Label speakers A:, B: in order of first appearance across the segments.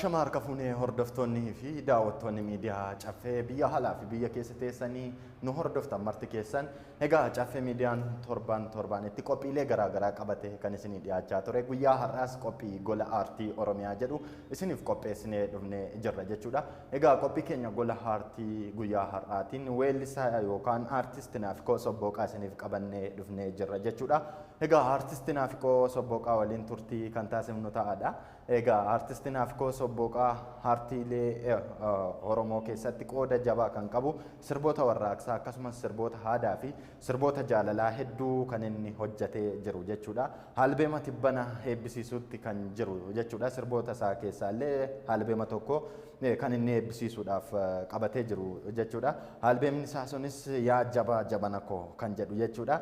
A: Shama harka fuunee hordoftoonnii fi daawwattoonni miidiyaa Caffee biyya alaa fi biyya keessa teessanii nu hordoftan marti keessan, egaa Caffee Miidiyaan torban torbaanitti qophiilee garaagaraa qabatee kan isinii dhiyaachaa ture, guyyaa har'aas qophii Gola Aartii Oromiyaa jedhu isiniif qopheessinee dhufnee jirra jechuudha. Egaa qophii keenya Gola Aartii guyyaa har'aatiin weellisaa yookaan aartist Naafikoo Sobbooqaa isiniif qabannee dhufnee jirra jechuudha. Egaa aartist Naafikoo Sobbooqaa waliin turtii kan taasifnu ta'adha. Egaa aartist Naafikoo Sobbooqaa aartiilee Oromoo keessatti qooda jabaa kan qabu, sirboota warraaqsaa akkasumas sirboota aadaa fi sirboota jaalalaa hedduu kan inni hojjetee jiru jechuudha. Albeema tibbana eebbisiisuutti kan jiru jechuudha. Sirboota isaa keessaa illee albeema tokko kan inni eebbisiisuudhaaf qabatee jiru jechuudha. Albeemni isaa sunis "Yaa Jabaa Jabana Koo" kan jedhu jechuudha.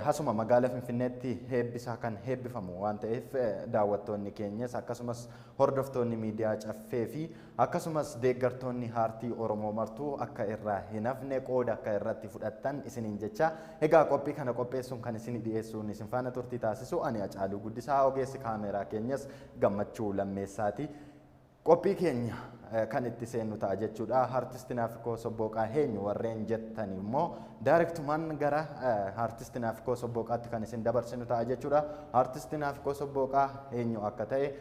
A: Hasuma magaalaa Finfinneetti eebbisaa kan eebbifamu waan ta'eef, daawwattoonni keenyas akkasumas hordoftoonni miidiyaa Caffee fi akkasumas deeggartoonni aartii Oromoo martuu akka irraa hin hafne, qooda akka irratti fudhattan isiniin jecha. Egaa qophii kana qopheessuun kan isin dhiyeessuun isin faana turtii taasisu ani Acaaluu Guddisaa, ogeessi kaameeraa keenyas Gammachuu Lammeessaati. Qophii keenya kan itti seennu ta'a jechuudha. Aartisti Naafikoo Sobbooqaa eenyu warreen jettan immoo daarektumaan gara aartisti Naafikoo Sobbooqaatti kan isin dabarsinu ta'a jechuudha. Aartisti Naafikoo Sobbooqaa eenyu akka ta'e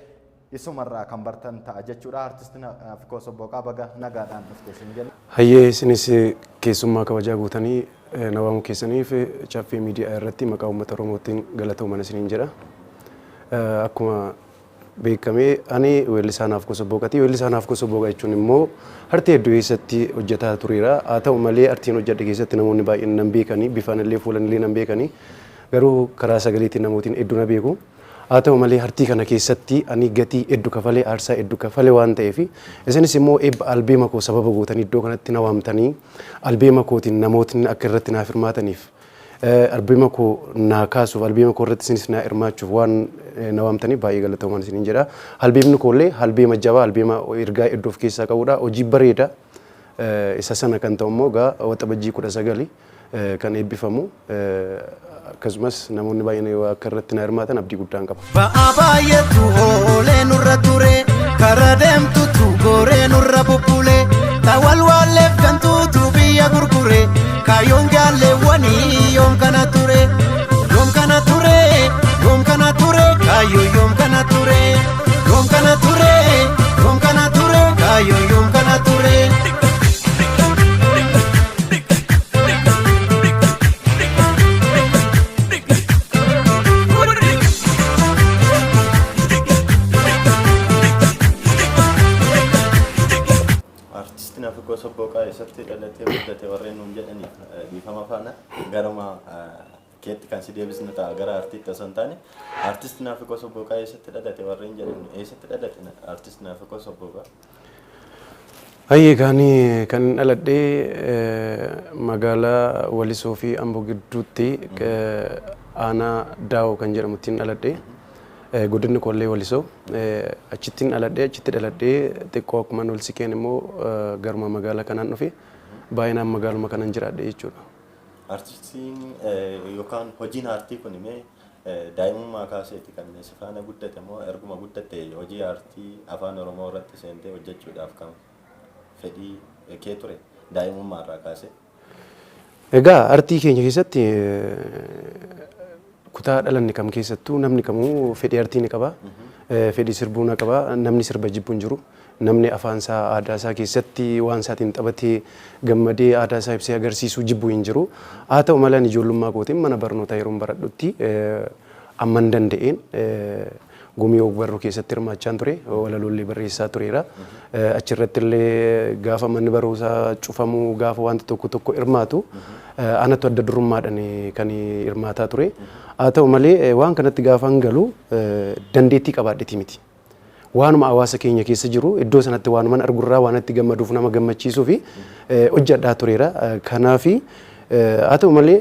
A: isumarraa kan bartan ta'a jechuudha. Aartisti Naafikoo Sobbooqaa, baga nagaadhaan dhufte isin jenna.
B: Hayyee, isinis keessummaa kabajaa guutanii na waamuu keessaniif Caffee Miidiyaa irratti maqaa uummata Oromootiin galatooman isiniin jedha. Akkuma beekamee ani weellisaa Naafikoo Sobbooqaati. Weellisaa Naafikoo Sobbooqaa jechuun immoo artii hedduu keessatti hojjetaa tureera. Haa ta'u malee, artiin hojjedhe keessatti namoonni baay'een nan beekanii, bifaan illee fuulan illee nan beekanii, garuu karaa sagaleetiin namootiin hedduu na beeku. Haa ta'u malee, artii kana keessatti ani gatii hedduu kafalee, aarsaa hedduu kafalee waan ta'eef, isinis immoo eebba albeema koo sababa gootanii iddoo kanatti na waamtanii, albeema kootiin namootni akka irratti naaf hirmaataniif, albeema koo naa kaasuuf, albeema koo irratti isinis naa hirmaachuuf waan na waamtaniif baay'ee galatoomaan isiniin jedha. Albeemni koo illee albeema jabaa, albeema ergaa hedduu of keessaa qabudha. Hojii bareeda. Isa sana kan ta'u immoo egaa Waxabajjii 19 kan eebbifamu, akkasumas namoonni baay'een akka irratti na hirmaatan abdii guddaan qaba.
C: Ba'aa baay'eetu oolee nurra ture, kara deemtutu gooree nurra bubbule, tawalwaalleef gantuutu biyya gurgure, kaayyoon jaalleewwanii yoom kana ture, yoom kana ture, yoom kana ture, kaayyoo yoom kana ture, yoom kana ture, yoom kana ture, kaayyoo yoom kana ture.
A: Aartisti Naafikoo Sobbooqaa eessatti dhalatee guddate warreen nuun jedhaniif, dhiifama faana garuma keetti kan si deebisnu ta'a, gara aartiitti osoo hin taane. Aartisti Naafikoo Sobbooqaa eessatti dhalate warreen jedhan, eessatti dhalate aartisti Naafikoo Sobbooqaa?
B: Hayyee, kaani kan dhaladhee magaalaa Walisoo fi Amboo gidduutti, aanaa Daawoo kan jedhamuttiin dhaladhee. Godinni koollee Walisoo. Achittiin dhaladhee, achitti dhaladhee xiqqoo akkuma ol siqeen immoo garuma magaalaa kanaan dhufe, baay'inaan magaaluma kanan jiraadhe jechuudha.
A: Aartistiin yookaan hojiin aartii kun mee daa'imummaa kaaseeti kan si faana guddate moo erguma guddatte hojii aartii afaan Oromoo irratti seentee hojjechuudhaaf kan fedhii kee ture daa'imummaa irraa kaasee?
B: Egaa aartii keenya keessatti kutaa dhalanne kam keessattuu namni kamuu fedhii aartii ni qaba. Fedhii sirbuu ni qaba. Namni sirba jibbu hin jiru. Namni afaan isaa, aadaa isaa keessatti waan isaatiin taphatee gammadee aadaa isaa ibsee agarsiisuu jibbu hin jiru. Haa ta'u malee, ani ijoollummaa kootiin mana barnootaa yeroon baradhutti amman danda'een gumii ogbarruu keessatti hirmaachaan ture. Walaloolee barreessaa tureera. Achirratti illee gaafa manni barumsaa cufamu, gaafa wanti tokko tokko hirmaatu, anatu adda durummaadhaan kan hirmaataa ture. Haa ta'u malee, waan kanatti gaafa hin galu dandeettii qabaadheeti miti. Waanuma hawaasa keenya keessa jiru iddoo sanatti waanuman argurraa waan itti gammaduuf, nama gammachiisuu fi hojjedhaa tureera. Kanaafi haa ta'u malee,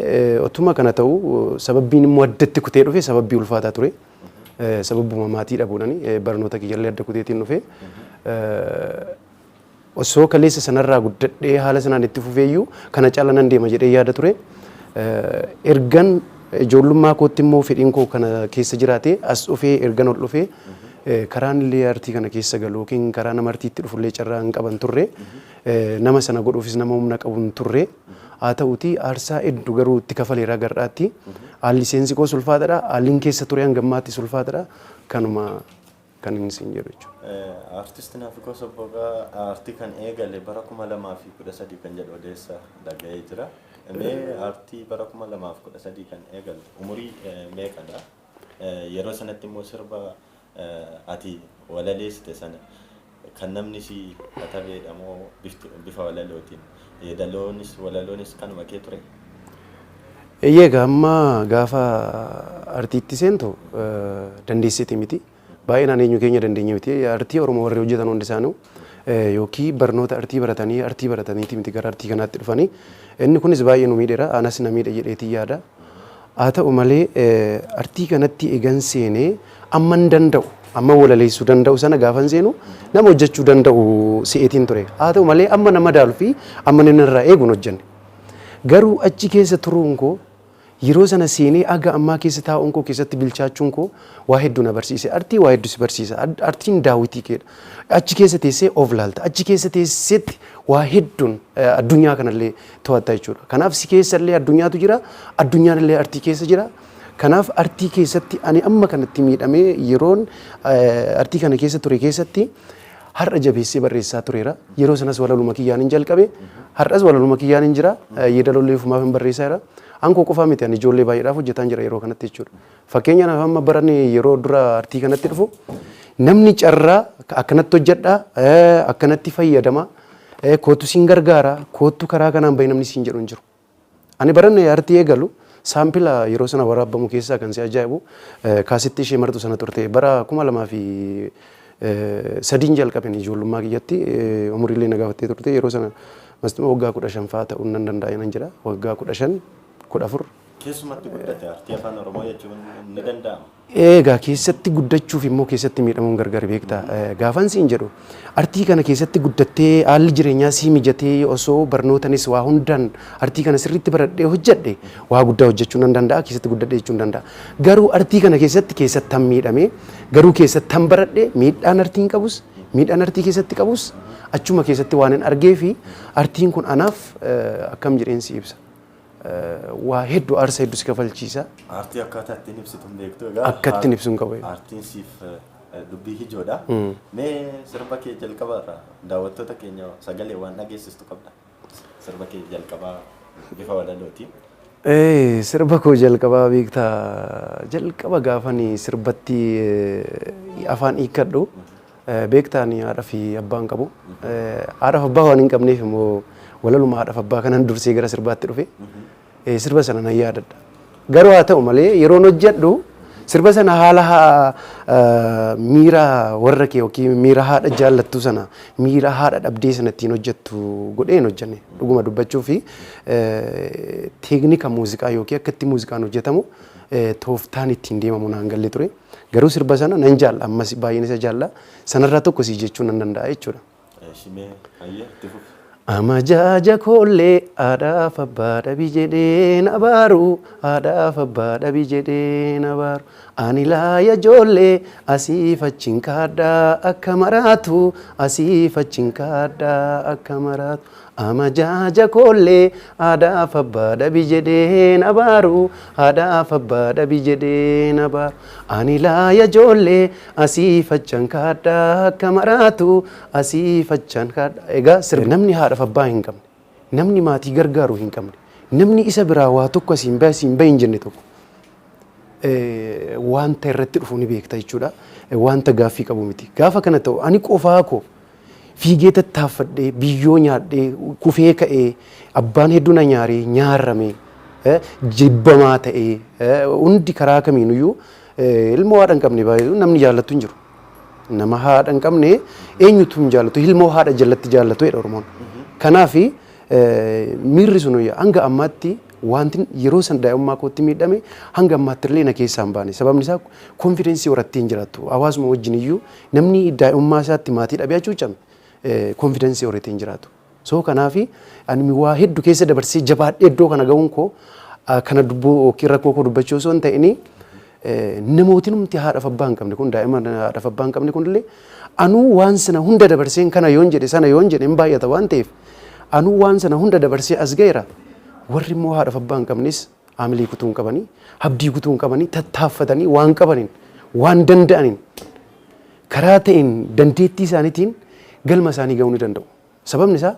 B: otuma kana ta'u sababbiin immoo addatti kutee dhufe sababbii ulfaataa ture. Sababuma maatii dhabuudhaan barnoota kiyyallee adda kuteetiin dhufe. Osoo kaleessa sanarraa guddadhee haala sanaan itti fufeeyyuu kana caala nan deema jedhee yaada ture. Ergan ijoollummaa kootti immoo fedhiin koo kana keessa jiraate, as dhufee ergan ol dhufee Karaan illee artii kana keessa galu yookiin karaa nama artiitti dhufullee carraa hin qaban turre. Nama sana godhuufis nama humna qabu hin turre. Haa ta'uutii aarsaa hedduu garuu itti kafaleera gar'aatti. Haalli seensi koos ulfaataadha. Haalli keessa ture hanga ammaattis ulfaataadha. Kanuma kan inni siin jedhu jechuudha.
A: Artist Naafikoo Sabboqaa aartii kan eegale bara 2013 kan jedhu odeessa dhaga'ee jira. Mee aartii bara 2013 kan eegalte umurii meeqadha? Yeroo sanatti immoo sirba ati walaleessite sana kan namni si katabeedha moo bifa walalootiin? Yeedaloonis walaloonis kanuma kee ture?
B: Egaa amma gaafa artiitti seentu dandeessiti miti. Baay'inaan eenyu keenya dandeenye miti. Artii Oromoo warri hojjetan hundi isaanii yookiin barnoota artii baratanii artii barataniiti miti gara artii kanaatti dhufanii. Inni kunis baay'ee nu miidheera. Anas na miidhe jedheetii yaada. Haa ta'u malee artii kanatti eegan seenee amma hin danda'u amma walaleessuu danda'u sana gaafan seenu nama hojjechuu danda'u si'eetiin ture. Haa ta'u malee amma nama daaluu fi amma inni irraa eegu hin hojjenne. Garuu achi keessa turuun koo yeroo sana seenee aga ammaa keessa taa'uun koo keessatti bilchaachuun koo waa hedduu na barsiise. Artii waa hedduu si barsiisa. Artiin daawwitii keedha. Achi keessa teessee of laalta. Achi keessa teesseetti waa hedduun addunyaa kanallee to'atta jechuudha. Kanaaf si keessallee addunyaatu jira. Addunyaan illee artii keessa jira. Kanaaf artii keessatti ani amma kanatti miidhamee yeroon artii kana keessa ture keessatti har'a jabeessee barreessaa tureera. Yeroo sanas walaluma kiyyaan hin jalqabe. Har'as walaluma kiyyaan hin jira. Yeedalollee ofumaaf hin barreessaa jira. Ankoo qofaa miti, ani ijoollee baay'eedhaaf hojjetaan jira yeroo kanatti jechuudha. Fakkeenyaaf amma baranni yeroo dura artii kanatti dhufu namni carraa akkanatti hojjedhaa, akkanatti fayyadama, kootu siin gargaara, kootu karaa kanaan bahi namni siin jedhu hin jiru. Ani baranne artii eegalu saampila yeroo sana waraabamu keessaa kan si ajaa'ibu kaasitti ishee martu sana turte. Bara 2003 jalqaben ijoollummaa kiyyatti umuriillee na gaafattee turte. Yeroo sana mastuma waggaa 15 fa'aa ta'uu nan danda'a nan jedha. Waggaa 15, 14.
A: Keessumatti guddate artii afaan Oromoo jechuun ni danda'ama.
B: Egaa keessatti guddachuuf immoo keessatti miidhamuun gargar beektaa. Gaafan siin jedhu artii kana keessatti guddattee haalli jireenyaa sii mijatee osoo barnootanis waa hundaan artii kana sirriitti baradhee hojjedhe waa guddaa hojjechuu nan danda'a, keessatti guddadhe jechuu nan danda'a. Garuu artii kana keessatti keessattan miidhame, garuu keessattan baradhe. Miidhaan artiin qabus, miidhaan artii keessatti qabus achuma keessatti waan hin argee fi artiin kun anaaf akkam jedheen si ibsa. Waa hedduu aarsa hedduu si kafalchiisa.
A: Aartii akkaataa ittiin ibsitu hin beektu egaa.
B: Akka ittiin ibsu hin qabu.
A: Aartiin siif dubbii ijoodha. Mee sirba kee jalqabaa irraa daawwattoota keenya sagalee waan dhageessistu qabda. Sirba kee jalqabaa bifa walalootiin.
B: Sirba koo jalqabaa beektaa, jalqaba gaafani sirbatti afaan hiikkadhu beektaa ani haadha fi abbaa hin qabu. Haadha fi abbaa waan hin qabneef immoo walaluma haadha fi abbaa kanan dursee gara sirbaatti dhufe. Sirba sana nan yaadadha. Garuu haa ta'u malee yeroon hojjedhu sirba sana haala miira warra kee yookiin miira haadha jaallattu sana, miira haadha dhabdee sana ittiin hojjettu godhee hin hojjenne. Dhuguma dubbachuu fi teeknika muuziqaa yookiin akka itti muuziqaan hojjetamu tooftaan ittiin deemamu naan galle ture. Garuu sirba sana nan jaalla, ammas baay'een isa jaalla. Sanarraa tokko si jechuu nan danda'a jechuudha.
A: Shimee hayyee itti fufi.
B: Amajaaja koollee haadhaaf abbaa dhabi jedhee na baaru, haadhaaf abbaa dhabi jedhee na baaru. Ani laaya ijoollee asiif achiin kaadhaa akka maraatu, asiif achiin kaadhaa akka maraatu. Amajaaja koollee haadhaaf abbaa dhabi jedhee na baaru, haadhaaf abbaa dhabi jedhee na baaru. Ani laaya ijoollee asiif achan kaadhaa akka maraatu, asiif achan kaadhaa. Egaa sirbi namni haadhaaf abbaa hin qabne, namni maatii gargaaru hin qabne, namni isa biraa waa tokko asiin bahe asiin bahe hin jenne tokko wanta irratti dhufu ni beekta jechuudha. Wanta gaaffii qabu miti. Gaafa kana ta'u ani qofaa koo fiigee tattaaffadhee biyyoo nyaadhee kufee ka'ee abbaan hedduu na nyaaree nyaarame, jibbamaa ta'ee hundi karaa kamiinuyyuu ilmoo haadha hin qabne baay'ee namni jaallattu hin jiru. Nama haadha hin qabne eenyutu hin jaallatu, ilmoo haadha jalatti jaallatu jedha Oromoon. Kanaafi miirri sun hanga ammaatti wanti yeroo san daa'imummaa kootti miidhame hanga ammaatti illee na keessaa hin baane. Sababni isaa confidence horattee hin jiraattu. Hawaasuma wajjin iyyuu namni daa'imummaa isaatti maatii dhabee hacuucame confidence horatee hin jiraatu. So kanaafi ani waa hedduu keessa dabarsee jabaadhee iddoo kana ga'uun koo kana dubbuu yookiin rakkoo koo dubbachuu osoo hin ta'in Namootinumti haadhaaf abbaa hin qabne kun, daa'ima haadhaaf abbaa hin qabne kunillee, anuu waan sana hunda dabarseen kana yoon jedhe, sana yoon jedhe hin baay'ata waan ta'eef, anuu waan sana hunda dabarsee as ga'eera. Warri immoo haadhaaf abbaa hin qabnes haamilee kutuu hin qabanii, abdii kutuu hin qabanii, tattaaffatanii waan qabaniin, waan danda'aniin, karaa ta'een, dandeettii isaaniitiin galma isaanii ga'uu ni danda'u. Sababni isaa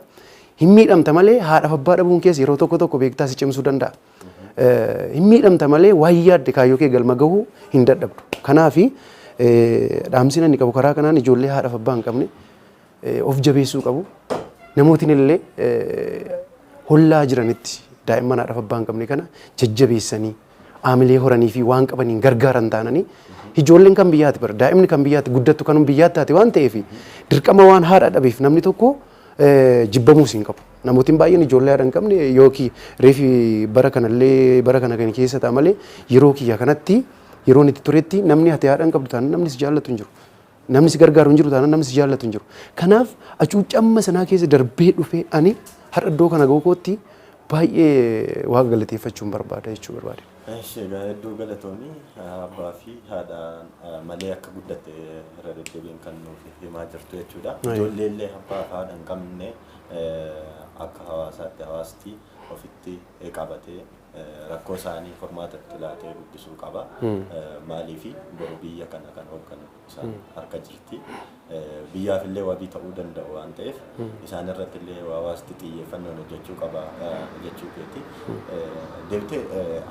B: hin miidhamta malee haadhaaf abbaa dhabuun keessa yeroo tokko tokko beektaa si cimsuu danda'a. Hin miidhamta malee waan yaadde kaayyoo kee galma gahuu hin dadhabdu. Kanaafi dhaamsina inni qabu karaa kanaan ijoollee haadhaaf abbaa hin qabne of jabeessuu qabu. Namootiin illee hollaa jiranitti daa'imman haadhaaf abbaa hin qabne kana jajjabeessanii aamilee horanii fi waan qabaniin gargaaran taananii, ijoolleen kan biyyaati bara, daa'imni kan biyyaati, guddattu kanum biyyaatti taate waan ta'eef, dirqama waan haadha dhabeef namni tokko jibbamuus hin qabu. Namootiin baay'een ijoollee haadha hin qabne yookiin reefi bara kanallee bara kana kan keessa ta'a malee, yeroo kiyya kanatti, yeroon itti turetti, namni ati haadha hin qabdu taanaan namni si jaallatu hin jiru. Namni si gargaaru hin jiru taanaan namni si jaallatu hin jiru. Kanaaf hacuuccamma sanaa keessa darbee dhufee ani har'a iddoo kana ga'uu kootti baay'ee Waaqa galateeffachuun barbaada jechuu barbaade.
A: Eshi, egaa hedduu galatoomii. Abbaa fi haadha malee akka guddatte irra deddeebiin kan nuuf himaa jirtu jechuudha. Ijoollee illee abbaa fi haadha hin qabne akka hawaasaatti hawaasti ofitti qabatee rakkoo isaanii furmaata itti laatee guddisuu qaba. Maaliifi boru biyya kana kan hoogganu isaan harka jirti. Biyyaaf illee wabii ta'uu danda'u waan ta'eef, isaan irratti illee hawaasti xiyyeeffannoon hojjechuu qaba jechuu keeti. Deebitee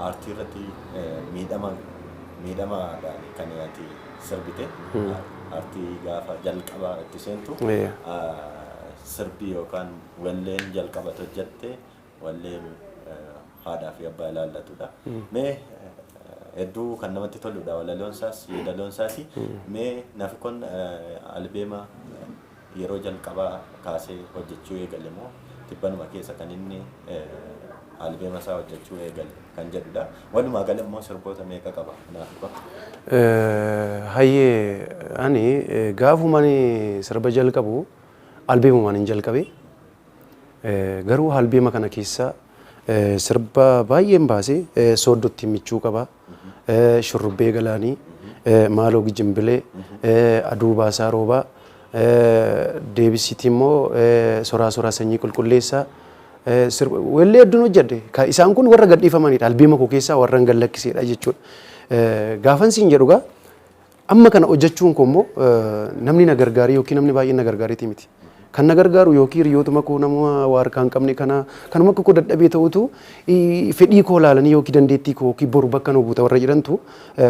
A: aartii irratti miidhama miidhamaadhaan kan ati sirbite, aartii gaafa jalqaba itti seentu sirbii yookaan walleen jalqaba hojjette wallee haadhaa fi abbaa ilaallatudha. Mee hedduu kan namatti toludha walaloon isaas yeedaloon isaas. Mee Nafikon albeema yeroo jalqabaa kaasee hojjechuu eegale moo tibbanuma keessa kan inni albeema isaa hojjechuu eegale kan jedhudha. Walumaa gala immoo sirboota meeqa qaba Nafikon?
B: Hayyee, ani gaafuma ani sirba jalqabu albeemumaan hin jalqabe. Garuu albeema kana keessa sirba baay'een baase. Sooddootti michuu qaba. Shurrubbee galaanii, maaloo gijimbilee, aduu baasaa roobaa, deebisiitii immoo soraa soraa sanyii qulqulleessaa. Weellee hedduun hojjedhe. Isaan kun warra gadhiifamanidha. Albeema koo keessaa warra hin gallakkisedha jechuudha. Gaafan siin jedhu gaa, amma kana hojjechuun koo immoo namni na gargaaree yookiin namni baay'een na gargaareeti miti. Kan na gargaaru yookiin hiriyootuma koo, nama waa harkaa hin qabne kana, kanuma akka koo dadhabee ta'utu fedhii koo ilaalanii yookiin dandeettii koo yookiin boru bakka nu buuta warra jedhantu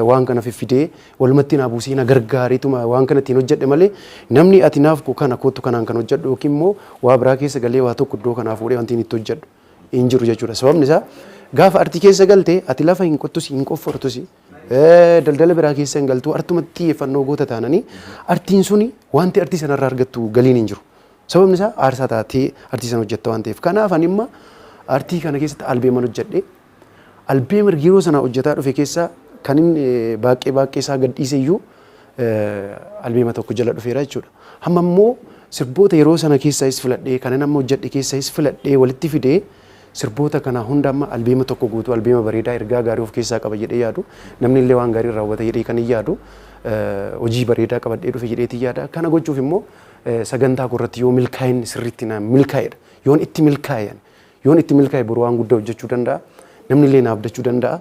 B: waan kana fiffidee walumatti naa buusee na gargaareetuma waan kana ittiin hojjedhe malee, namni ati naaf koo kana kootu kanaan kan hojjedhu yookiin immoo waa biraa keessa galee waa tokko iddoo kanaa fuudhee wanti inni itti hojjedhu hin jiru jechuudha. Sababni isaa gaafa artii keessa galte ati lafa hin qottus, hin qoffortus, daldala biraa keessa hin galtu, artumatti xiyyeeffannoo goota taananii artiin suni wanti artii sanarraa argattu galiin hin jiru. Sababni isaa aarsaa taatee artii sana hojjetta waan ta'eef. Kanaaf ani imma artii kana keessatti albeeman hojjedhe. Albeema yeroo sana hojjetaa dhufe keessaa kan inni baaqee baaqee isaa gad dhiise iyyuu albeema tokko jala dhufeera jechuudha. Hamma immoo sirboota yeroo sana keessaayis filadhee, kan inni amma hojjedhe keessaayis filadhee walitti fidee, sirboota kana hunda amma albeema tokko guutuu, albeema bareedaa ergaa gaarii of keessaa qaba jedhee yaadu, namni illee waan gaarii raawwata jedhee kan hin yaadu, hojii bareedaa qabadhee dhufe jedheetii yaada. Kana gochuuf immoo sagantaa koo irratti yoo milkaa'inni sirriitti na milkaa'edha. Yoon itti milkaa'e, yoon itti milkaa'e boru waan guddaa hojjechuu danda'a. Namni illee na abdachuu danda'a.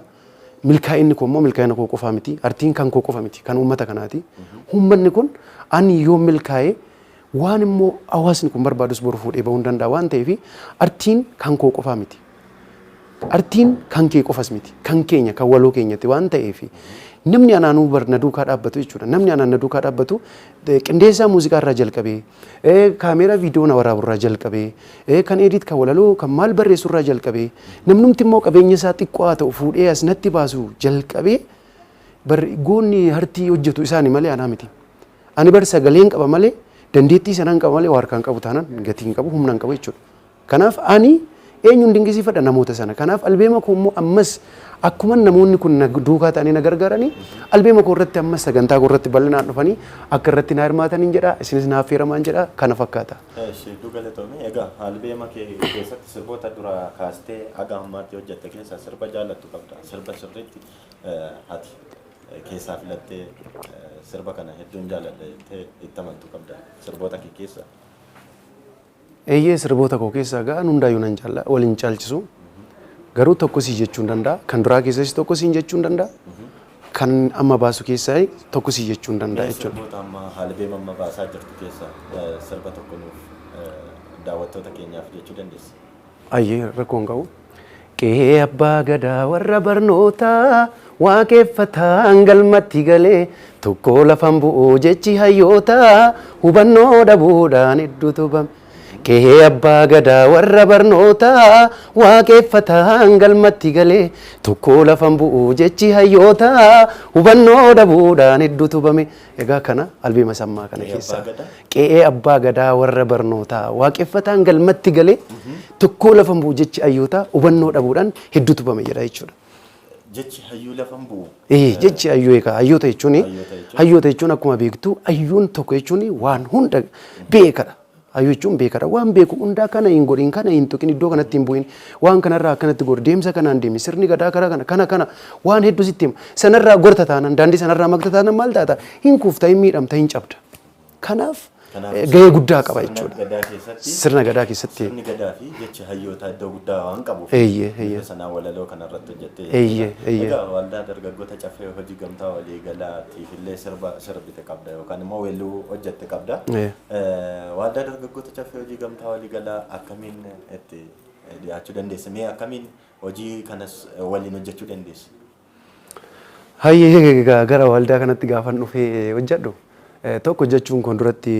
B: Milkaa'inni koo immoo milkaa'ina koo qofaa miti. Artiin kan koo qofa miti. Kan uummata kanaati. Uummanni kun ani yoo milkaa'e waan immoo hawaasni kun barbaadus boru fuudhee bahuu hin danda'a waan ta'eef, artiin kan koo qofaa miti. Artiin kan kee qofas miti. Kan keenya, kan waloo keenyatti waan ta'eef, namni anaanuu bar na duukaa dhaabbatu jechuudha. Namni anaan na duukaa dhaabbatu qindeessaa muuziqaa irraa jalqabee, kaameeraa viidiyoo na waraabu irraa jalqabee, kan edit, kan walaloo, kan maal barreessu irraa jalqabee, namnumti immoo qabeenya isaa xiqqoo haa ta'u fuudhee as natti baasu jalqabee, bar goonni artii hojjetu isaani malee anaa miti. Ani bar sagaleen qaba malee, dandeettii sanaan qaba malee, waa harkaan qabu taanaan gatii hin qabu, humna hin qabu jechuudha. Kanaaf ani eenyuun dinqisiifadha? Namoota sana. Kanaaf albeema koo immoo ammas akkuma namoonni kun na duukaa ta'anii na gargaaranii, albeema koo irratti ammas sagantaa koo irratti bal'inaan dhufanii akka irratti na hirmaataniin jedha. Isinis na affeeramaan jedha. Kana fakkaata.
A: Eshi, hedduu galatoomii. Egaa albeema kee keessatti sirboota dura kaastee haga ammaatti hojjette keessaa sirba jaallattu qabda. Sirba sirriitti ati Keessaa filattee sirba kana hedduun jaalladha jettee itti amantu qabda sirboota kee keessaa?
B: Eeyyee, sirboota koo keessaa ga'an hundaayyuu nan jaalla, waliin caalchisu. Garuu tokko sii jechuu hin danda'a. Kan duraa keessas tokko siin jechuu hin danda'a. Kan amma baasu keessaa tokko sii jechuu hin danda'a jechuudha.
A: Sirboota amma haalbeema amma baasaa jirtu keessaa sirba tokko nuuf daawwattoota keenyaaf jechuu dandeessa?
B: Ayyee, rakkoon qabu. Qe'ee abbaa gadaa warra barnootaa waaqeffataan galmatti galee tokko lafan bu'uu jechi hayyootaa hubannoo dhabuudhaan hedduutu bame. Qe'ee abbaa gadaa warra barnootaa waaqeffataan galmatti galee tokko lafan bu'uu jechi hayyootaa hubannoo dhabuudhaan hedduutu bame. Egaa kana albeema sammaa kana keessaa. Qe'ee abbaa gadaa warra barnootaa waaqeffataan galmatti galee tokko lafan bu'u jechi hayyootaa hubannoo dhabuudhaan hedduutu bame jedha jechuudha.
A: Jechi hayyuu lafan bu'u.
B: Jechi hayyuu egaa hayyoota jechuun akkuma beektu hayyuun tokko jechuun waan hunda beekadha. Hayyuu jechuun beekadha. Waan beeku hundaa kana hin godhin, kana hin tuqin, iddoo kanatti hin bu'in, waan kanarraa akkanatti godhi, deemsa kanaan deemi, sirni gadaa karaa kana kana kana waan hedduu sitti hima. Sanarraa gorta taanan, daandii sanarraa maqta taanan maal taata? Hin kuufta, hin miidhamta, hin cabda. Kanaaf gahee guddaa qaba jechuudha.
A: Sirna gadaa keessatti. Sirni gadaa fi jechi hayyootaa iddoo guddaa waan qabuuf.
B: Eeyyee eeyyee.
A: Sanaan walaloo kanarratti hojjettee.
B: Eeyyee eeyyee.
A: Egaa waldaa dargaggoota Caffee Hojii Gamtaa Walii Galaatiif illee sirba sirbite qabda yookaan immoo weelluu hojjette qabda. Waldaa dargaggoota Caffee Hojii Gamtaa Walii Galaa akkamiin itti dhiyaachuu dandeesse? Mee akkamiin hojii kanas waliin hojjechuu dandeesse?
B: Hayyee, gara waldaa kanatti gaafan dhufee hojjedhu tokko jechuun kun duratti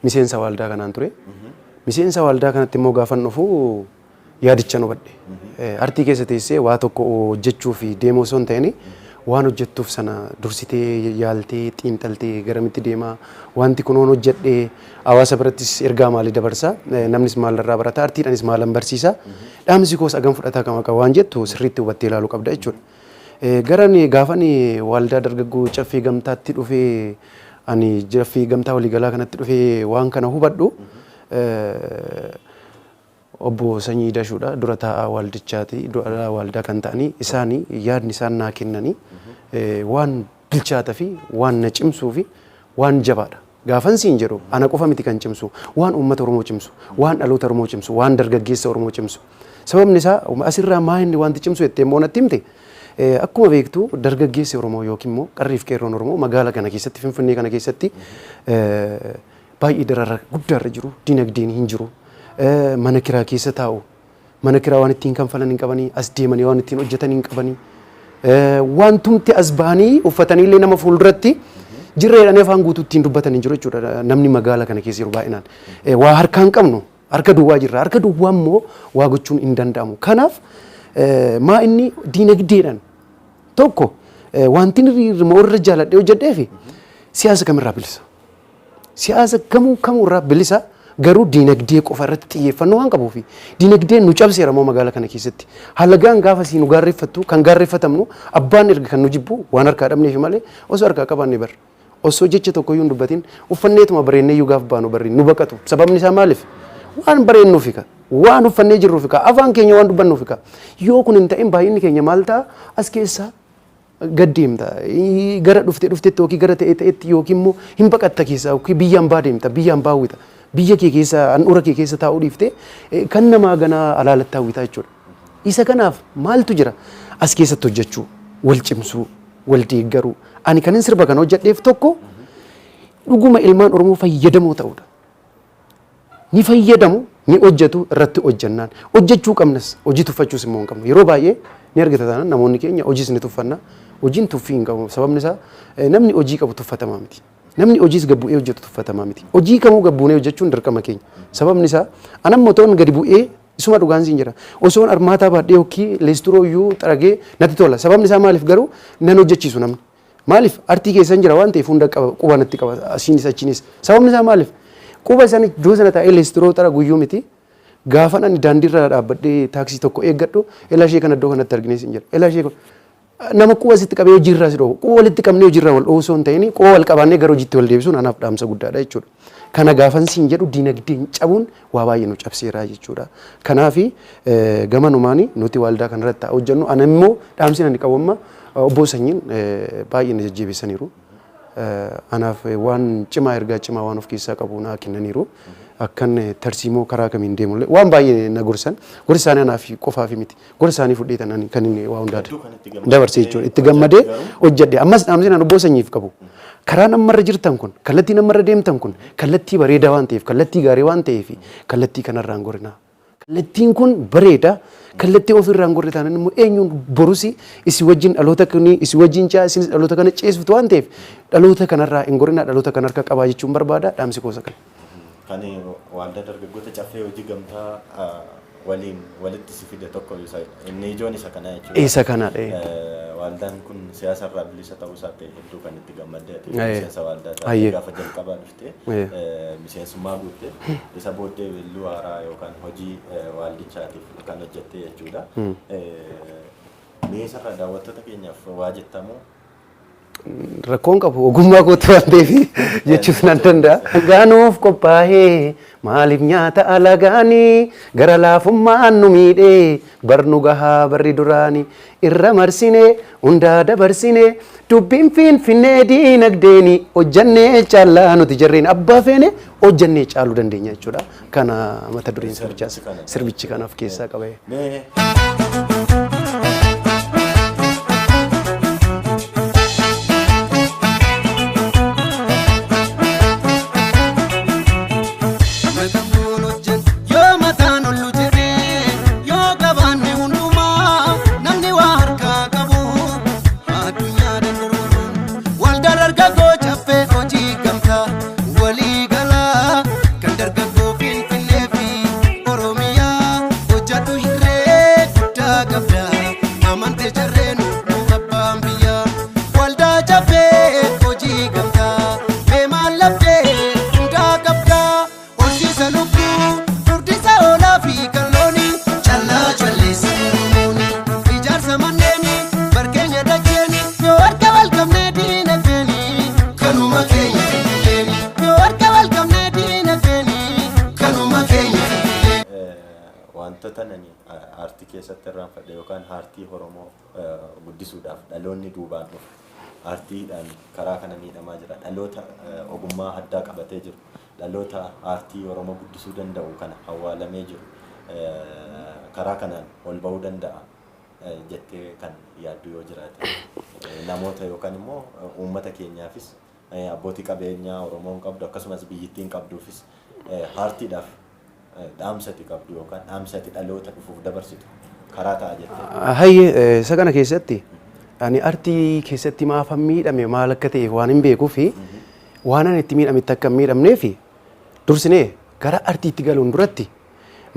B: miseensa waldaa kanaan ture. Miseensa waldaa kanatti immoo gaafan dhufu yaadicha nu hubadhe. Artii keessa teessee waa tokko hojjechuu fi deemuu osoo hin ta'in waan hojjettuuf sana dursitee yaaltee xiinxaltee garamitti deemaa, wanti kunoon hojjedhee hawaasa birattis ergaa maalii dabarsa, namnis maalirraa barata, artiidhaanis maalan barsiisa, dhaamsi koos agam fudhataa kama qaba waan jettu sirriitti hubattee ilaaluu qabda jechuudha. Garan gaafan waldaa dargaggoo Caffee Gamtaatti dhufee, ani Caffee Gamtaa waliigalaa kanatti dhufee waan kana hubadhu, obbo Sanyii Dashuudha, dura taa'aa waldichaati, dura taa'aa waldaa kan ta'anii, isaanii yaadni isaan naa kennanii waan bilchaataa fi waan na cimsuu fi waan jabaadha. Gaafan siin jedhu ana qofa miti kan cimsu, waan uummata Oromoo cimsu, waan dhaloota Oromoo cimsu, waan dargaggeessa Oromoo cimsu. Sababni isaa asirraa maa inni wanti cimsu jettee immoo natti himte, akkuma beektu dargaggeessi Oromoo yookiin immoo qarriif qeerroon Oromoo magaala kana keessatti, Finfinnee kana keessatti baay'ee darara guddaarra jiru, dinagdeen hin jiru, mana kiraa keessa taa'u, mana kiraa waan ittiin kanfalan hin qabanii, as deemanii waan ittiin hojjetan hin qabanii, wantumti as bahanii uffatanii illee nama fuulduratti jirra jedhanii afaan guutuu ittiin dubbatan hin jiru jechuudha namni magaala kana keessa jiru baay'inaan. Waa harkaan hin qabnu, harka duwwaa jirra, harka duwwaa immoo waa gochuun hin danda'amu. Kanaaf maa inni diinagdeedhaan tokko wanti inni irra jaaladhee hojjedhee fi siyaasa kamirraa bilisa. Siyaasa kamuu kamuurraa bilisa, garuu diinagdee qofa irratti xiyyeeffannoo waan qabuufi diinagdeen nu cabseera immoo magaala kana keessatti. Halagaan gaafa sii nu gaarreeffattu, kan gaarreeffatamnu abbaan erga kan nu jibbu waan harkaa dhabneefi malee osoo harkaa qabaanne bar. Osoo jecha tokkoyyuu hin dubbatin uffanneetuma bareennee iyyuu gaafa baanu barri nu baqatu. Sababni isaa maaliif? Waan bareennuufi ka. Waan uffannee jirruufi ka. Afaan keenya waan dubbannuufi ka. Yoo kun hin ta'in baay'inni keenya maal ta'a? As keessaa gad deemta. Gara dhufte dhuftetti yookiin gara ta'e ta'etti yookiin immoo hin baqatta keessaa yookiin biyyaan baa deemta, biyyaan baawwita. Biyya kee keessa, handhuura kee keessa taa'uu dhiiftee kan namaa ganaa alaalatti hawwitaa jechuudha. Isa kanaaf maaltu jira? As keessatti hojjechuu, wal cimsuu, wal deeggaruu. Ani kanin sirba kana hojjedheef tokko dhuguma ilmaan Oromoo fayyadamoo ta'uudha. Ni fayyadamu, ni hojjetu irratti hojjennaan. Hojjechuu qabnas, hojii tuffachuus immoo hin qabnu. Yeroo baay'ee ni argita taanaan namoonni keenya hojiis ni tuffanna. Hojiin tuffii hin qabu. Sababni isaa namni hojii qabu tuffatamaa miti. Namni hojiis gad bu'ee hojjetu tuffatamaa miti. Hojii kamuu gad buunee hojjechuun dirqama keenya. Sababni isaa anammoo toon gadi bu'ee isuma dhugaan siin jira. Osoon armaataa baadhee yookiin leesturoo iyyuu xaragee natti tola. Sababni isaa maaliif garuu nan hojjechiisu namni? Maaliif artii keessan jira waan ta'eef hunda qaba, quba natti qaba, asiinis achiinis. Sababni isaa maaliif? Quba isaan iddoo sana taa'ee leesturoo xaragu iyyuu miti. Gaafan ani daandiirra dhaabbadhee taaksii tokko eeggadhu, elaa ishee kana iddoo kanatti arginee siin jedha. Elaa ishee kun nama quba sitti qabee hojiirraa si dhoowwa. Quba walitti qabnee hojiirraa wal dhoowwu osoo hin ta'in quba wal qabaannee gara hojiitti wal deebisuun anaaf dhaamsa guddaadha jechuudha. Kana gaafan siin jedhu diinagdeen cabuun waa baay'ee nu cabseera jechuudha. Kanaafi gamanumaani nuti waldaa kanarratti hojjennu, ana immoo dhaamsi ani qabu amma Obbo Sanyiin baay'ee na jajjabeessaniiru. Anaaf waan cimaa, ergaa cimaa waan of keessaa qabu naa kennaniiru. Akkan tarsiimoo karaa kamiin deemullee waan baay'ee na gorsan. Gorsi isaanii anaaf qofaaf miti. Gorsa isaanii fudhee tan kan inni waa hundaa
A: Hedduu kan itti gammadee
B: dabarsee jechuudha. Itti gammadee
A: garuu
B: hojjedhe. Ammas dhaamsi naan obbo Sanyiif qabu. Karaa nammarra jirtan kun, kallattii nammarra deemtan kun, kallattii bareedaa waan ta'eef, kallattii gaarii waan ta'eef, kallattii kanarraan gorinaa. Kallattiin kun bareeda. Kallattii ofirraan gorre taanaan immoo eenyuun borusi isin wajjin dhaloota kuni isin wajjin ce'a, isinis dhaloota kana ceesiftu waan ta'eef, dhaloota kanarraa hin gorinaa, dhaloota kana harka qabaa jechuun barbaada. Dhaamsi koosa kana.
A: Kan Waldaa Dargaggoota Caffee Hojii Gamtaa waliin walitti si fide tokko isa inni ijoon isa kana jechuudha.
B: Isa kanadha.
A: Waldaan kun siyaasa irraa bilisa ta'uu isaatti hedduu kan itti gammadde ati miseensa waldaa taate gaafa jalqabaa dhufte miseensummaa guutte, isa booddee weelluu haaraa yookaan hojii waldichaatiif kan hojjette jechuudha. Mee isarraa daawwattoota keenyaaf waa jettamoo?
B: Rakkoon qabu, ogummaa kootti waan ta'eef jechuus nan danda'a. Gaanuuf qophaa'ee maaliif nyaata alagaanii, gara laafummaan nu miidhee barnu gahaa, barri duraanii irra marsinee hundaa dabarsinee, dubbiin finfinnee diinagdeeni hojjannee caallaa nuti jarreen abbaa feene hojjannee caaluu dandeenya jechuudha. Kana mata dureen sirbichaas sirbichi kana of keessaa qaba.
A: Mee
C: Matafuun hojjetu yoo mataan ollu jedhee, yoo qabaanne hundumaa namni waa harkaa qabu addunyaa dandorgomuun. Waldaa Dargaggoo Caffee Hojii Gamtaa walii galaa kan dargaggoo Finfinnee fi Oromiyaa, hojjedhu, hirree guddaa qabda, amante jarreen nu abbaan biyyaa. Waldaa Caffee Hojii Gamtaa, mee maal labdee? Hundaa qabdaa, horsiisa lukkuu, furdisa hoolaa fi kan loonii, callaa calleessa Oromooni, ijaarsa manneeni, barkeenya dacheeni, yoo harka wal qabnee diinagdeeni kanuma keenya finfinneeni, yoo harka wal qabnee diinagdeeni kanuma keenya finfinneeni.
A: Wantoota nani aartii keessatti irraanfadhe yookaan aartii Oromoo guddisuudhaaf, dhaloonni duubaan dhufu aartiidhaan karaa kana miidhamaa jira. Dhaloota ogummaa addaa qabatee jiru, dhaloota aartii Oromoo guddisuu danda'u kana awwaalamee jiru, karaa kanaan ol ba'uu danda'a jettee kan yaaddu yoo jiraate, namoota yookaan immoo uummata keenyaafis, abbootii qabeenyaa Oromoon qabdu akkasumas biyyittiin qabduufis, aartiidhaaf dhaamsati qabdu yookaan dhaamsati dhaloota dhufuuf dabarsitu karaa ta'a jettee.
B: Hayyee, isa kana keessatti ani artii keessatti maafan miidhame, maal akka ta'e waan hin beekuu fi waan ani itti miidhametti akka hin miidhamnee fi dursinee gara artiitti galuun duratti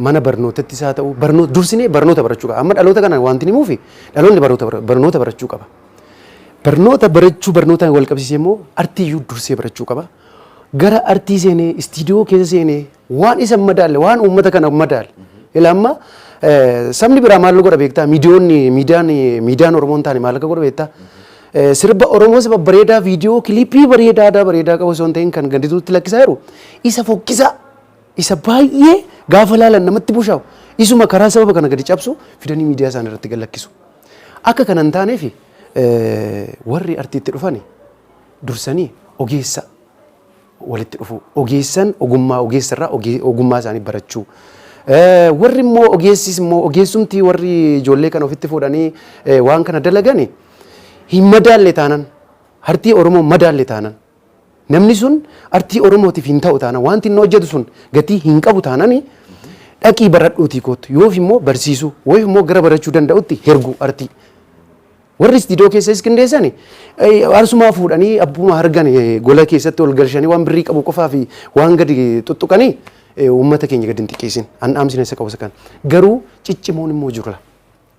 B: mana barnootattis haa ta'u, barnoota dursinee barnoota barachuu qaba. Amma dhaloota kana wanti himuufi, dhaloonni barnoota barachuu qaba. Barnoota barachuu, barnootaan wal qabsiisee immoo artiiyyuu dursee barachuu qaba. Gara artii seenee, istiidiyoo keessa seenee, waan isa madaalle, waan uummata kana madaalle. Ila amma sabni biraa maal godha beektaa? Miidiyoonni, miidiyaan Oromoo hin taane maal akka godha beektaa? Sirba Oromoo sirba bareedaa, viidiyoo kiliipii bareedaa, aadaa bareedaa qabu osoo hin ta'in kan gandituutti lakkisaa jiru, isa fokkisaa, isa baay'ee gaafa laalan namatti bushaa'u, isuma karaa sababa kana gadi cabsu fidanii miidiyaa isaanii irratti gad lakkisu. Akka kana hin taaneef, warri artiitti dhufani dursanii ogeessa walitti dhufu. Ogeessan ogummaa ogeessarraa ogummaa isaanii barachuu. Warri immoo ogeessis immoo ogeessumti warri ijoollee kana ofitti fuudhanii waan kana dalagani hin madaalle taanan, artii Oromoo madaalle taanan, namni sun artii Oromootiif hin ta'u taanan, wanti inni hojjetu sun gatii hin qabu taanani, dhaqii baradhuutii kootu, yoof immoo barsiisuu, yoof immoo gara barachuu danda'utti hergu artii. Warri istiidiyoo keessas qindeessani arsumaa fuudhanii abbuma argan gola keessatti ol galchanii waan birrii qabu qofaa fi waan gadi tuttuqanii uummata keenya gadi hin xiqqeessin. An dhaamsina isa qabu isa kana. Garuu ciccimoon immoo jiru.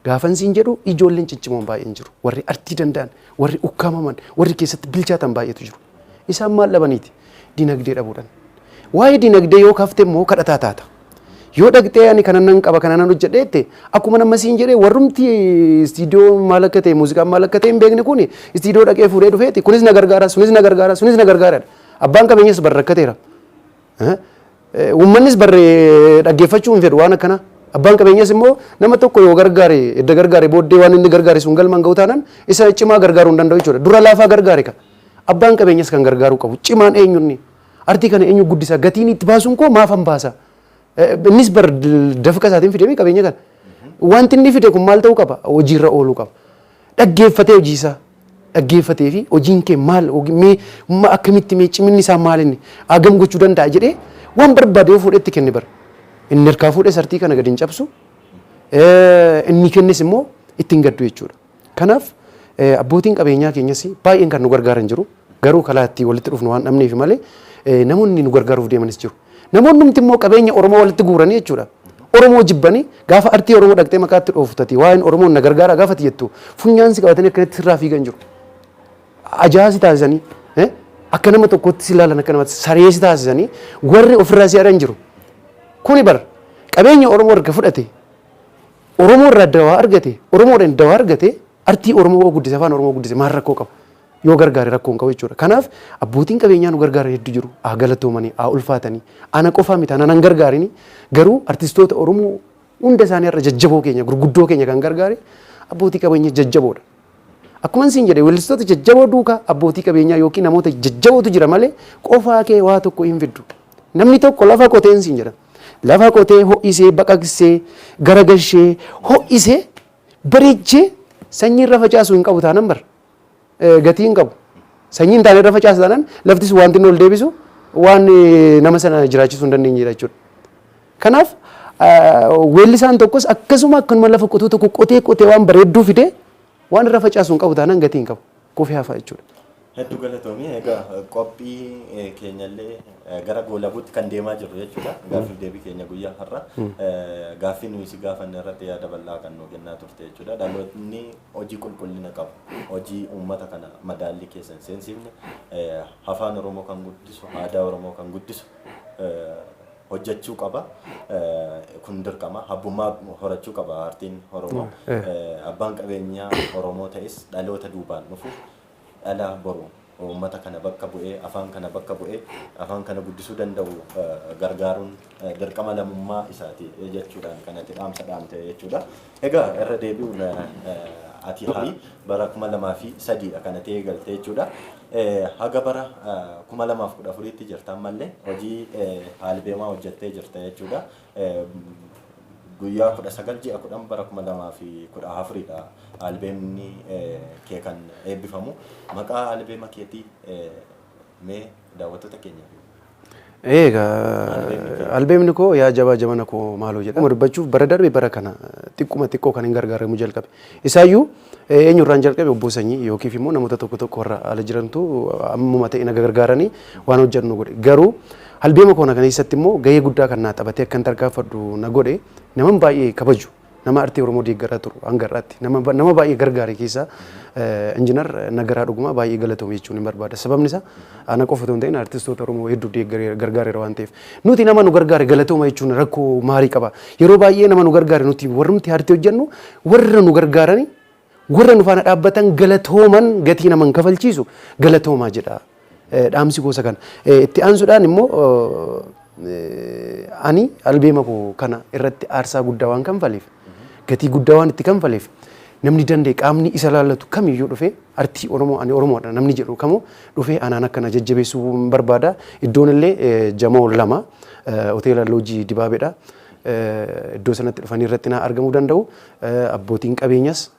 B: Gaafan siin jedhu, ijoolleen ciccimoon baay'een jiru. Warri artii danda'an, warri ukkaamaman, warri keessatti bilchaatan baay'eetu jiru. Isaan maal dhabaniiti? Dinagdee dhabuudhaan. Waa'ee dinagdee yoo kafte immoo kadhataa taata. Yoo dhaqxee ani kana nan qaba, kana nan hojjedhe jette, akkuma nama siin jedhee, warrumti istiidiyoo maal akka ta'e, muuziqaan maal akka ta'e hin beekne kuni istiidiyoo dhaqee fuudhee dhufeeti kunis na gargaara, sunis na gargaara, sunis na gargaara. Abbaan qabeenyas barrakkateera. Uummannis barree dhaggeeffachuu hin fedhu waan akkana. Abbaan qabeenyas immoo nama tokko yoo gargaare, edda gargaare booddee waan inni gargaare sun galmaan ga'u taanaan isa cimaa gargaaruu hin danda'u jechuudha. Dura laafaa gargaare ka. Abbaan qabeenyas kan gargaaruu qabu. Cimaan eenyunni? Artii kana eenyu guddisa? Gatiin itti baasuun koo maafan baasa? Innis bar dafqa isaatiin fidee qabeenya kana. Wanti inni fide kun maal ta'uu qaba? Hojiirra ooluu qaba. Dhaggeeffatee hojii isaa dhaggeeffatee fi hojiin kee maal, mee akkamitti, mee ciminni isaa maal, inni hagam gochuu danda'a jedhee waan barbaade yoo fuudhee itti kenne bara. Inni harkaa fuudhee sartii kana gadi hin cabsu. Inni kennes immoo ittiin gaddu jechuudha. Kanaaf abbootiin qabeenyaa keenyas baay'een kan nu gargaaran jiru. Garuu kalaa itti walitti dhufnu waan dhabneef malee namoonni nu gargaaruuf deemanis jiru. Namoonni numti immoo qabeenya Oromoo walitti guuranii jechuudha. Oromoo jibbanii gaafa artii Oromoo dhaqxee maqaatti dhooftati waa'een Oromoon na gargaara gaafa jettu funyaan si qabatanii akkanatti sirraa fiigan jiru. Ajaa si taasisanii, akka nama tokkotti si ilaalan, akka namatti saree si taasisanii warri ofirraa si ari'an jiru. Kuni bar qabeenya Oromoo erga fudhate, Oromoo irraa dawaa argate, Oromoodhaan dawaa argate, artii Oromoo guddise, afaan Oromoo guddise, maal rakkoo qaba? Yoo gargaare rakkoo hin qabu jechuudha. Kanaaf abbootiin qabeenyaa nu gargaaran hedduu jiru. Haa galatoomanii, haa ulfaatanii. Ana qofaa miti, ana nan gargaarini. Garuu artistoota Oromoo hunda isaanii irra jajjaboo keenya, gurguddoo keenya kan gargaare abbootii qabeenyaa jajjaboodha. Akkuma isin jedhe, weellistoota jajjaboo duukaa abbootii qabeenyaa yookiin namoota jajjabootu jira malee qofaa kee waa tokko hin fiddu. Namni tokko lafa qoteen siin jedha. Lafa qotee ho'isee, baqaqsee, garagashee, ho'isee, bareechee sanyii irra facaasu hin qabu taanaan bara gatii hin qabu. Sanyii hin taane irra facaasu taanaan laftis wanti inni ol deebisu waan nama sana jiraachisuu hin dandeenye jechuudha. Kanaaf weellisaan tokkos akkasuma, akkanuma lafa qotuu tokko qotee qotee waan bareedduu fidee waan irra facaasu hin qabu taanaan gatii hin qabu. Kufee hafa jechuudha.
A: Hedduu galatoomii. Egaa qophii keenyallee gara goolabuutti kan deemaa jirru jechuudha. Gaaffiif deebii keenya guyyaa har'a. Gaaffii nuyi si gaafanne irratti yaada bal'aa kan nu kennaa turte jechuudha. Dhaloonni hojii qulqullina qabu, hojii uummata kana madaallii keessa hin seensifne, afaan Oromoo kan guddisu, aadaa Oromoo kan guddisu hojjechuu qaba. Kun dirqama. Abbummaa horachuu qaba aartiin Oromoo. Abbaan qabeenyaa Oromoo ta'es dhaloota duubaan dhufu, dhala boru uummata kana bakka bu'ee, afaan kana bakka bu'ee, afaan kana guddisuu danda'u gargaaruun dirqama lammummaa isaati jechuudhaan kanatti dhaamsa dhaamte jechuudha. Egaa irra deebi'uun ati haa bara 2003dha kanatti eegalte jechuudha. Haga bara 2014tti jirta, ammallee hojii aalbeemaa hojjettee jirta jechuudha. Guyyaa 19 ji'a 10 bara 2014dha albeemni kee kan eebbifamu. Maqaa albeema keetii mee daawwattoota keenyaaf.
B: Egaa albeemni koo "Yaa Jabaa Jabana Koo Maaloo" jedhama. Dubbachuuf bara darbe bara kana xiqquma xiqqoo kan hin gargaaramu jalqabe. Isaayyuu eenyurraan jalqabe? Obbo Sanyii yookiif immoo namoota tokko tokko warra ala jirantu ammuma ta'e na gargaaranii waan hojjennu godhe. Garuu albeema koo kana keessatti immoo gahee guddaa kan naa taphatee akkan tarkaanfadhu na godhe naman baay'ee kabaju, nama artii Oromoo deeggaraa turu, hanga har'aatti nama baay'ee gargaare keessaa Injinar Nagaraa Dhugumaa baay'ee galatoome jechuun hin barbaada. Sababni isaa ana qofa otoo hin ta'in artistoota Oromoo hedduu gargaareera waan ta'eef. Nuti nama nu gargaare galatooma jechuun rakkoo maarii qaba? Yeroo baay'ee nama nu gargaare, nuti warrumti artii hojjennu, warra nu gargaarani, warra nu faana dhaabbatan galatooman gatii nama hin kafalchiisu, galatoomaa jedha. Dhaamsi gosa kana. Itti aansuudhaan immoo ani albeema koo kana irratti aarsaa guddaa waan kanfaleef, gatii guddaa waan itti kanfaleef, namni danda'e, qaamni isa laallatu kamiyyuu dhufee, artii Oromoo, ani Oromoodha namni jedhu kamuu dhufee anaan akkana jajjabeessuu barbaada. Iddoon illee Jamoo 2, hoteela Loojii Dibaabeedha. Iddoo sanatti dhufanii irratti na argamuu danda'u. Abbootiin qabeenyas,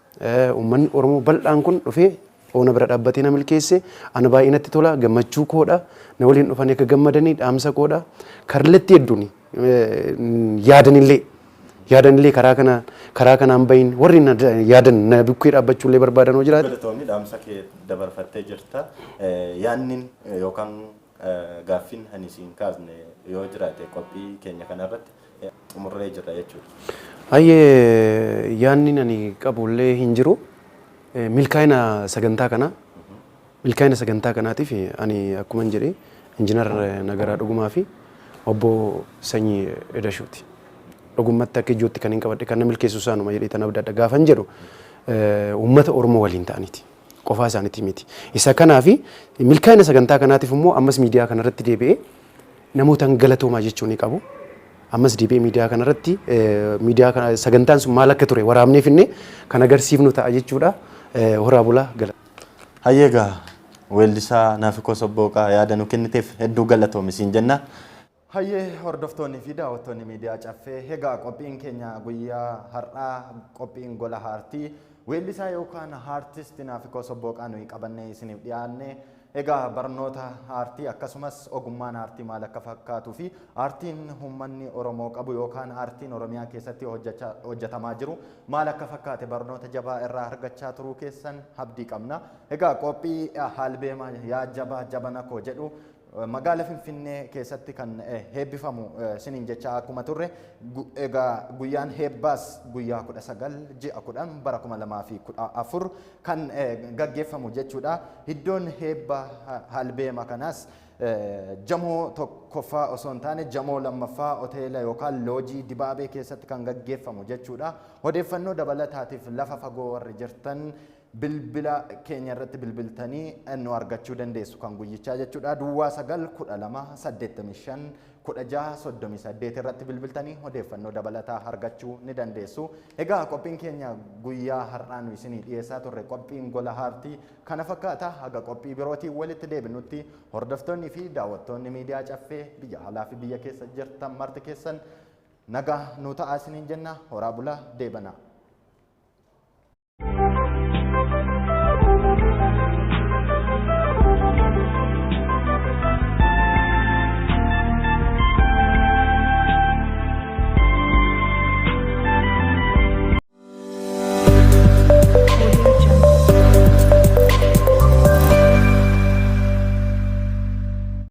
B: uummanni Oromoo bal'aan kun dhufee oona bira dhaabbatee na milkeesse ana baay'ee natti tola, gammachuu koodha. Na waliin dhufanii akka gammadanii dhaamsa koodha. Kallattii hedduun yaadanillee karaa kanaan bahin warri na yaadan na bukkee dhaabbachuullee barbaadan hoo jiraate.
A: Galatoomii, dhaamsa kee dabarfattee jirta. Yaanni yookaan gaaffiin ani siin kaasne yoo jiraate qophii keenya kanarratti xumurree jirra jechuudha.
B: Baay'ee yaanni ani qabullee hin jiru. Milkaa'ina sagantaa kanaatiif ani akkuma jedhe Injinar Nagaraa Dhugumaa fi obbo Sanyii Edashuuti. Dhugumatti akka ijootti kan hin qabadhe, kan na milkeessu isaanuma jedhee tan abdadha. Gaafan jedhu uummata Oromoo waliin ta'aniiti. Qofaa isaaniiti miti. Isa kanaafi milkaa'ina sagantaa kanaatiif immoo ammas miidiyaa kanarratti deebi'ee namootaan galatoomaa jechuu ni qabu. Ammas deebi'ee miidiyaa kanarratti miidiyaa kana sagantaan sun maal akka ture waraabnee finne kan agarsiifnu ta'a jechuudha. Horaa bulaa gala.
A: Hayyee, egaa weellisaa Naafikoo Sobbooqaa, yaada nu kenniteef hedduu galatoomi siin jenna. Hayyee, hordoftoonni fi daawwattoonni miidiyaa Caffee, egaa qophiin keenya guyyaa har'aa, qophiin gola aartii weellisaa yookaan aartisti Naafikoo Sobbooqaa nuyi qabannee isiniif dhiyaanne, egaa barnoota aartii akkasumas ogummaan aartii maal akka fakkaatuu fi aartiin uummanni Oromoo qabu yookaan aartiin Oromiyaa keessatti hojjetamaa jiru maal akka fakkaate barnoota jabaa irraa argachaa turuu keessan abdii qabna. Egaa qophii haalbeema yaa jabaa jabana koo jedhu magaala Finfinnee keessatti kan heebbifamu siniin jecha akkuma turre, egaa guyyaan heebbaas guyyaa 19 ji'a 10 bara 2014 kan gaggeeffamu jechuudha. Iddoon heebba halbeema kanaas jamoo tokkoffaa osoo hin taane jamoo lammaffaa hoteela yookaan loojii Dibaabee keessatti kan gaggeeffamu jechuudha. Odeeffannoo dabalataatiif lafa fagoo warri jirtan bilbila keenya irratti bilbiltanii nu argachuu dandeessu kan guyyichaa jechuudha. Duwwaa 9 12 85 16 38 irratti bilbiltanii odeeffannoo dabalataa argachuu ni dandeessu. Egaa qophiin keenya guyyaa har'aa nu isinii dhiyeessaa turre, qophiin gola aartii kana fakkaata. Haga qophii birootiin walitti deebinutti, hordoftoonni fi daawwattoonni miidiyaa Caffee biyya alaa fi biyya keessa jirtan marti keessan nagaa nu ta'aa isiniin jenna. Horaa bulaa, deebana.